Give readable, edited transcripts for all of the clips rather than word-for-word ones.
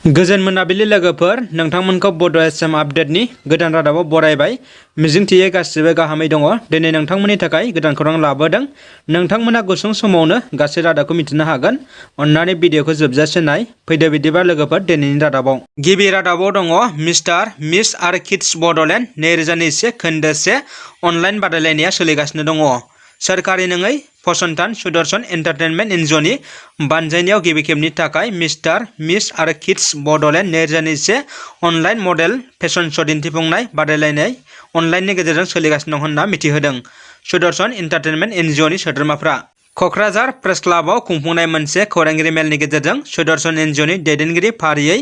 गोजोन मोनाबिलि लोगोफोर नोंथांमोनखौ बड' एसएम आपडेटनि गोदान रादाबाव बरायबाय। मिजिंथियो गासिबो गाहामै दङ। दिनै नोंथांमोननि थाखाय गोदान खौरां लाबोदों। नोंथांमोना गुसुं समावनो गासै रादाबखौ मिथिनो हागोन। अन्नानै भिडिअखौ जोबजासे नाय। फैदो बिदिबा लोगोफोर दिनैनि रादाबाव। गिबि रादाबाव दङ मिस्टार मिस आरो किड्स बड'लेण्ड 2021 खोन्दो 1 अनलाइन बादायलायनाया सोलिगासिनो दङ। सोरखारि नङै फसंथान सुदर्शन एन्टारटेनमेन्ट एनजिअ'नि बानजायनायाव गिबि खेबनि थाखाय मिस्टार मिस आरो kids Bodoland 2021 online model fashion show' दिन्थिफुंनाय बादायलायनाय अनलाइननि गेजेरजों सोलिगासिनो दं होनना मिथिहोदों सुदर्शन एन्टारटेनमेन्ट एनजिअ'नि सोद्रोमाफ्रा। क'क्राझार प्रेस क्लाबाव खुंफुंनाय मोनसे खौरांगिरि मेलनि गेजेरजों सुदर्शन एनजिअ'नि दैदेनगिरि फारियै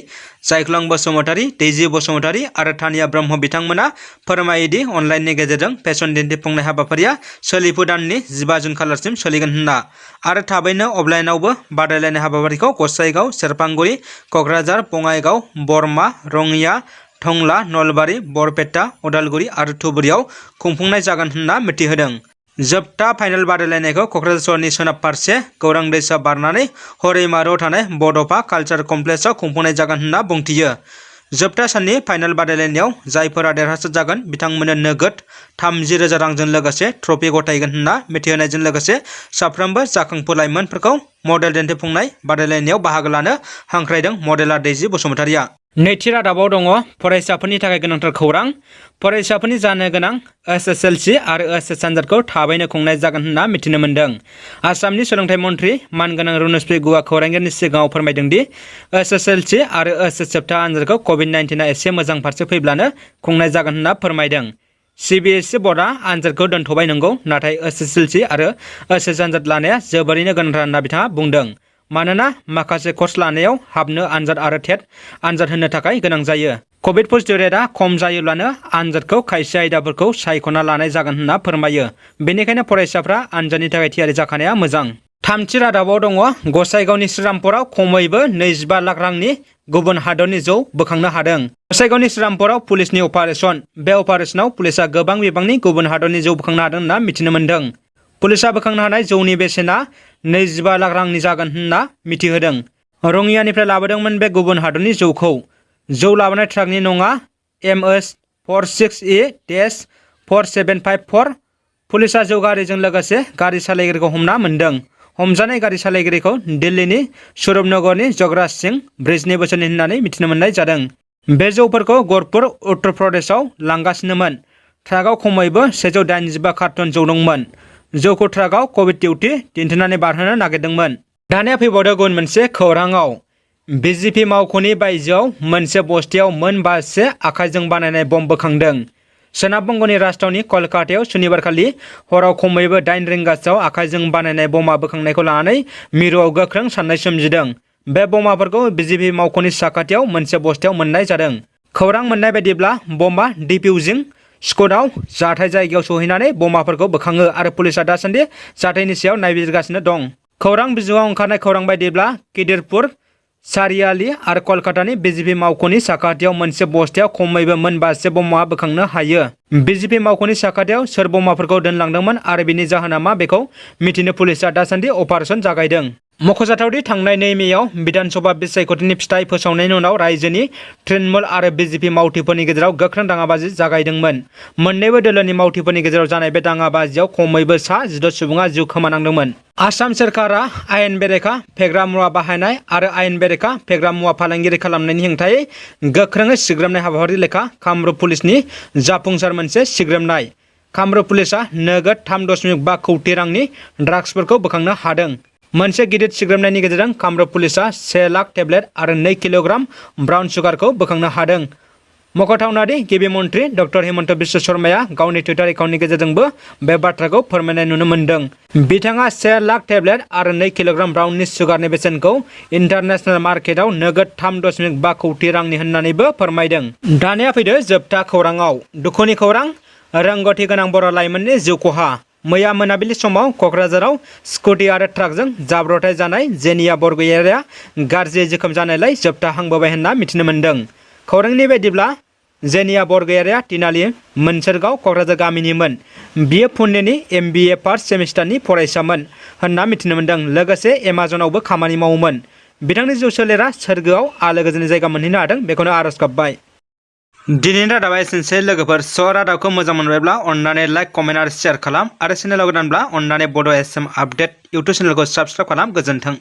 जायख्लं बसुमतारी, दैजि बसुमतारी आरो तानिया ब्रह्म बिथांमोना फोरमायोदि अनलाइननि गेजेरजों फेशन दिन्थिफुंनाय हाबाफारिया सोलिफु दाननि 15 जुन खालारसिम सोलिगोन होनना आरो थाबैनो अफलाइनआवबो बादायलायनाय हाबाफारिखौ गसाइगाव, सेरफांगुरि, क'क्राझार, बङाइगाव, बरमा, रङिया, टंला, नलबारि, बरपेटा, उदालगुरि आरो धुबुरीआव खुंफुंनाय जागोन होनना मिथिहोदों। जोबथा फाइनाल बादायलायनायखौ क'क्राझार सहरनि सोनाब फारसे गौरां दैसा बारनानै हरैमारुआव थानाय बड'फा कालचार कमप्लेक्सआव खुंफुंनाय जागोन होनना बुंथियो। जोबथा साननि फाइनाल बादायलायनायाव जायफोरा देरहासार जागोन बिथांमोननो नोगोद 30,000 रांजों लोगोसे ट्रफी गथायगोन होनना मिथिहोनायजों लोगोसे साफ्रोमबो जाखांफु लाइमोनफोरखौ मडेल दिन्थिफुंनाय बादायलायनायाव बाहागो लानो हांख्रायदों मडेलार दैजि बसुमतारीया। नैथि रादाबाव दङ फरायसाफोरनि थाखाय गोनांथार खौरां। फरायसाफोरनि जानो गोनां HSLC आरो HS आनजादखौ थाबैनो खुंनाय जागोन होनना मिथिनो मोन्दों। आसामनि सोलोंथाइ मन्थ्रि मानगोनां रुनुस्रि गुवा खौरांगिरिनि सिगाङाव फोरमायदों दि HSLC आरो HS जोबथा आनजादखौ COVID-19 एसे मोजां फारसे फैब्लानो खुंनाय जागोन होनना फोरमायदों। CBSE बर्डआ आनजादखौ दोनथ'बाय नंगौ, नाथाय HSLC आरो HS आनजाद लानाया जोबोरैनो गोनांथार होनना बिथाङा बुंदों। मानोना माखासे कर्स लानायाव हाबनो आनजाद आरो टेट आनजाद होनो थाखाय गोनां जायो। कभिड पजिटिभ रेटआ खम जायोब्लानो आनजादखौ खायसे आयदाफोरखौ सायख'ना लानाय जागोन होनना फोरमायो। बेनिखायनो फरायसाफ्रा आनजादनि थाखाय थियारि जाखानाया मोजां। थामथि रादाबाव दङ गसाइगावनि श्रीरामपुराव खमैबो 25 लाख रांनि गुबुन हादरनि जौ बोखांनो हादों। गसाइगावनि श्रीरामपुराव पुलिसनि अपारेशन। बे अपारेशनाव पुलिसा गोबां बिबांनि गुबुन हादरनि जौ बोखांनो हादों होनना मिथिनो मोन्दों। पुलिसा बोखांनो हानाय जौनि बेसेना 25 लाख रांनि जागोन होनना मिथिहोदों। रङियानिफ्राय लाबोदोंमोन बे गुबुन हादरनि जौखौ। जौ लाबोनाय ट्राकनि नङा MS46E-4754। पुलिसा जौ गारिजों लोगोसे गारि सालायगिरिखौ हमना मोन्दों। हमजानाय गारि सालायगिरिखौ दिल्लीनि सुरभनगरनि जगराज सिंह ब्रिजनि बोसोरनि होननानै मिथिनो मोननाय जादों। बे जौफोरखौ गहपुर उत्तर प्रदेशआव लांगासिनोमोन। ट्राकआव खमैबो 185 कार्टन जौ दंमोन। जौखौ ट्राकआव कभिड डिउटि दिन्थिनानै बारहोनो नागिरदोंमोन। दानिया फैबावदों गुबुन मोनसे खौराङाव। BJP मावख'नि बायजोआव मोनसे बस्तायाव मोन 5 आखाइजों बानायनाय बम बोखांदों। सोनाब बंगनि राजथावनि कलकातायाव सुनिबारखालि हराव खमैबो 8 रिंगासोआव आखाइजों बानायनाय बमा बोखांनायखौ लानानै मिरुआव गोख्रों साननाय सोमजिदों। बे बमाफोरखौ BJP मावख'नि साखाथियाव मोनसे बस्तायाव मोननाय जादों। खौरां मोननाय बायदिब्ला बमआ डिफ्यूजिं स्क्वाडआव जाथाय जायगायाव सौहैनानै बमाफोरखौ बोखाङो आरो पुलिसा दासान्दि जाथायनि सायाव नायबिजिरगासिनो दं। खौरां बिजोङाव ओंखारनाय खौरां बायदिब्ला किदिरपुर, सारियाली आरो कलकातानि BJP मावख'नि साखाथियाव मोनसे बस्तायाव खमैबो मोन 5 बमा बोखांनो हायो। BJP मावख'नि साखाथियाव सोर बमाफोरखौ दोनलांदोंमोन आरो बिनि जाहोना मा बेखौ मिथिनो पुलिसा दासान्दि अपारेशन जागायदों। मख'जाथावदि थांनाय 2 मेआव बिधानसभा बिसायख'थिनि फिथाय फोसावनायनि उनाव रायजोनि तृणमूल आरो BJP मावथिफोरनि गेजेराव गोख्रों दाङाबाजि जागायदोंमोन। मोन्नैबो दोलोनि मावथिफोरनि गेजेराव जानाय बे दाङाबाजियाव खमैबो सा 16 सुबुङा जिउ खोमानांदोंमोन। आसाम सोरखारा आयेन बेरेखा फेग्रा मुवा बाहायनाय आरो आयेन बेरेखा फेग्रा मुवा फालांगिरि खालामनायनि हेंथायै गोख्रोङै सिग्रोमनाय हाबाफारि लेखा कामरुप पुलिसनि जाफुंसार मोनसे सिग्रोमनाय। कामरुप पुलिसा नोगोद 3.5 कौटि रांनि ड्राग्सफोरखौ बोखांनो हादों। मोनसे गिदिर सिग्रोमनायनि गेजेरजों कामरुप पुलिसा 1 लाख टेब्लेट आरो 2 किल'ग्राम ब्राउन सुगारखौ बोखांनो हादों। मख'थावनादि गिबि मन्थ्रि डक्टर हिमन्त बिश्व शर्माया गावनि टुइटार एकाउन्टनि गेजेरजोंबो बे बाथ्राखौ फोरमायनाय नुनो मोन्दों। बिथाङा 1 लाख टेब्लेट आरो 2 किल'ग्राम ब्राउननि सुगारनि बेसेनखौ इन्टारनेशनेल मार्केटआव नोगोद 3.5 कौटि रांनि होननानैबो फोरमायदों। दानिया फैदो जोबथा खौराङाव। दुखुनि खौरां, रोंग'थि गोनां बर' लाइमोननि जिउ खहा। मैया मोनाबिलि समाव क'क्राझाराव स्कुटि आरो ट्राकजों जाब्रबथाय जानाय जेनिया बरगयारिया गाज्रि जोखोम जानायलाय जोबथाहांबोबाय होनना मिथिनो मोन्दों। खौरांनि बायदिब्ला जेनिया बरगयारिया तिनालि मोनसोरगाव क'क्राझार गामिनिमोन। बियो पुनेनि MBA फार्स्ट सेमिस्टारनि फरायसामोन होनना मिथिनो मोन्दों। लोगोसे एमाजनावबो खामानि मावोमोन। बिथांनि जिउ सोलेरा सोरगोआव आलो गोजोननि जायगा मोनहैनो हादों बेखौनो आरज गाबबाय। दिनैनि रादाबा एसेनोसै लोगोफोर। रादाबखौ मोजां मोनबायब्ला अननानै लाइक कमेन्ट आरो शेयार खालाम आरो चेनेलाव गोदानब्ला अननानै बड' एसएम आपडेट इउटुब चेनेलखौ साबस्क्राइब खालाम। गोजोन्थों।